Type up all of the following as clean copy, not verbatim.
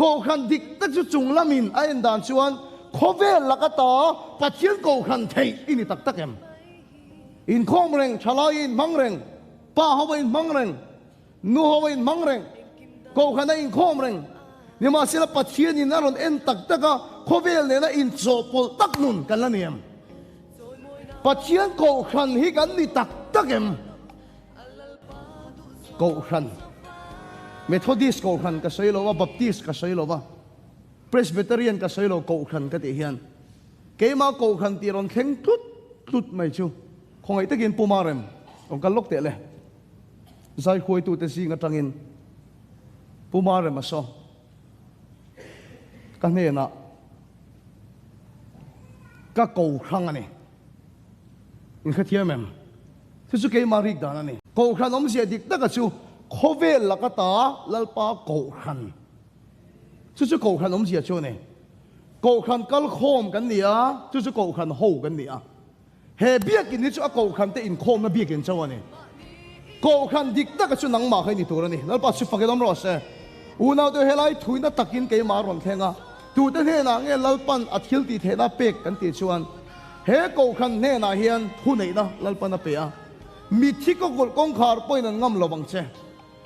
Kohhran dik tak chu chung lamin a en dan chuan khawvel laka ta Pathian kohhran theih i ni tak tak em? Inkhawm reng, thalai inhmang reng, pa ho a inhmang reng, nu ho a inhmang reng, kohhran a inkhawm reng. Nimahsela Pathianin a rawn en tak tak a, khawvel nena inchawhpawlh tak nun kan la ni em? Pathian kohhran hi kan ni tak tak em? Kohhran, Methodist kohhran ka sawi lo a, Baptist ka sawi lo a, Presbyterian ka sawi lo, kohhran ka tih hian keimah kohhran tih rawn thleng tlut tlut mai chu khawngaih takin Pu Marem rawn kal lawk teh le. Zaihuaitute zing atangin Pu Marem a saw ka hnenah ka ko hrang a ni. In hrethiam em? Chu chu keimah rik dan a ni. Kohhran awmzia dik taka chu khawvel laka ta Lalpa Kohhran. Chu chu Kohhran awmzia chu a ni. Kohhran kalkhawm kan ni a, chu chu Kohhran ho kan ni a. He biakin hi chu a Kohhran te inkhawmna biakin chauh a ni. Kohhran dik taka chu nangmah kha i ni tur a ni. Lalpa chu fakin awm rawh se. Unaute helai thuina takin keimah a rawn thleng a, tute hnenah nge Lalpan a thil tih theihna pek kan tih chuan he Kohhran hnenah hian thuneihna Lalpan a pe a, Mitthi kawkulh kawngkhar pawhin an ngam lo ang che.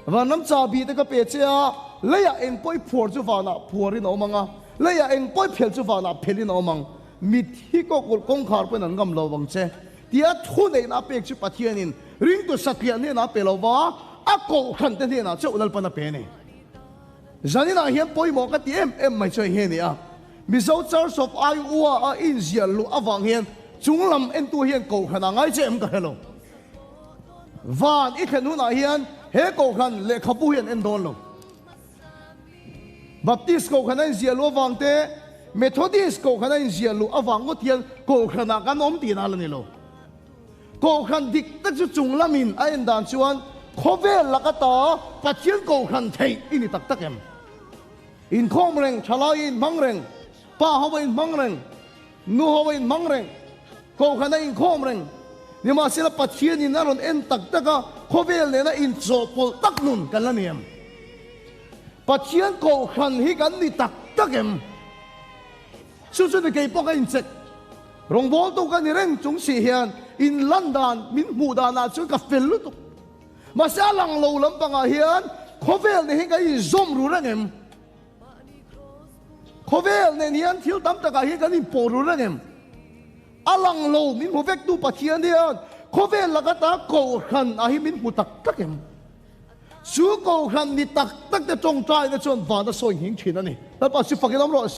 Vanram chahbi te ka pe che a, leiah eng pawh i phuar chu vanah phuarin a awm ang a, leiah eng pawh i phel chu vanah phelin a awm ang. Mitthi kawkulh kawngkhar pawhin an ngam lo ang che. Tia thuneihna a pek chu Pathianin ringtu satliah hnenah a pe lo va, a kohhran te hnenah chauh Lalpan a pe a ni. Zaninah hian pawimawh ka ti em em mai chu hei hi a ni a, Mizo Church of Iowa a inziah luh avang hian chunglam entu hian kohhran a ngai che em ka hre lo. Van i thlen hunah hian he kohhran lehkhabu hi an en dawn lo. Baptist kohhran a inziah luh avang te, Methodist kohhran a inziah luh avang ngawt hian kohhranah kan awm tihna a la ni lo. Kohhran dik tak chu chung lamin a en dan chuan khawvel laka ta Pathian kohhran theih i ni tak tak em? Inkhawm reng, thalai inhmang reng, pa ho a inhmang reng, nu ho a inhmang reng, kohhran a inkhawm reng. Nimahsela Pathianin a rawn en tak tak a, khawvel nena inchawhpawlh tak nun kan la ni em? Pathian kohhran hi kan ni tak tak em? Chu chu ni kei pawh ka incheck. Rawngbawltu ka ni reng chung si hian inlan dan min hmuh danah chuan ka fel lutuk. Mahse a lang lo lampangah hian khawvel nen hian kan inzawm ru reng em? Khawvel nen hian thil tam takah hian kan inpawh ru reng em? A lang lo min hmu vektu Pathian hian khawvel laka ta kohhran ah hi min hmu tak tak em? Chu kohhran ni tak tak te tawngtaina chuan van a sawi nghing thin a ni. Lalpa chu fakin awm rawh.